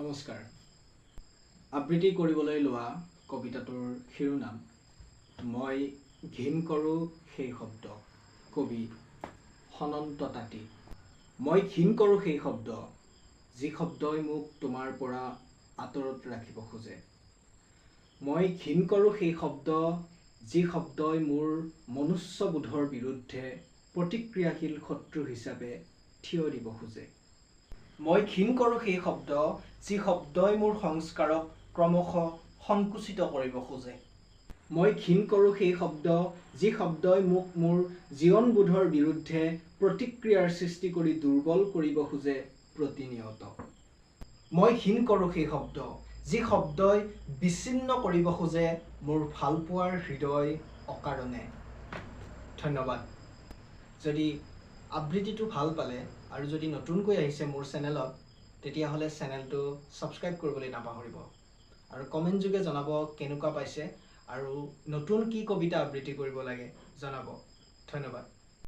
নমস্কাৰ। আবৃত্তি কৰিবলৈ লোৱা কবিতাটোৰ শিৰোনাম মই ঘিণ কৰোঁ সেই শব্দ, কবি সনন্ত তাঁতী। মই ঘিণ কৰোঁ সেই শব্দ, যি শব্দই মোক তোমাৰ পৰা আঁতৰত ৰাখিব খোজে। মই ঘিণ কৰোঁ সেই শব্দ, যি শব্দই মোৰ মনুষ্যবোধৰ বিৰুদ্ধে প্ৰতিক্ৰিয়াশীল শত্ৰু হিচাপে থিয় দিব খোজে। মই ঘিণ কৰোঁ সেই শব্দ, যি শব্দই মোৰ সংস্কাৰক ক্ৰমশঃ সংকুচিত কৰিব খোজে। মই ঘিণ কৰোঁ সেই শব্দ, যি শব্দই মোক মোৰ জীৱনবোধৰ বিৰুদ্ধে প্ৰতিক্ৰিয়াৰ সৃষ্টি কৰি দুৰ্বল কৰিব খোজে প্ৰতিনিয়ত। মই ঘিণ কৰোঁ সেই শব্দ, যি শব্দই বিচ্ছিন্ন কৰিব খোজে মোৰ ভালপোৱাৰ হৃদয় অকাৰণে। ধন্যবাদ। যদি আবৃত্তিটো ভাল পালে আৰু যদি নতুনকৈ আহিছে মোৰ চেনেলত, তেতিয়াহ'লে চেনেলটো ছাবস্ক্ৰাইব কৰিবলৈ নাপাহৰিব আৰু কমেণ্ট যোগে জনাব কেনেকুৱা পাইছে আৰু নতুন কি কবিতা আবৃত্তি কৰিব লাগে জনাব। ধন্যবাদ।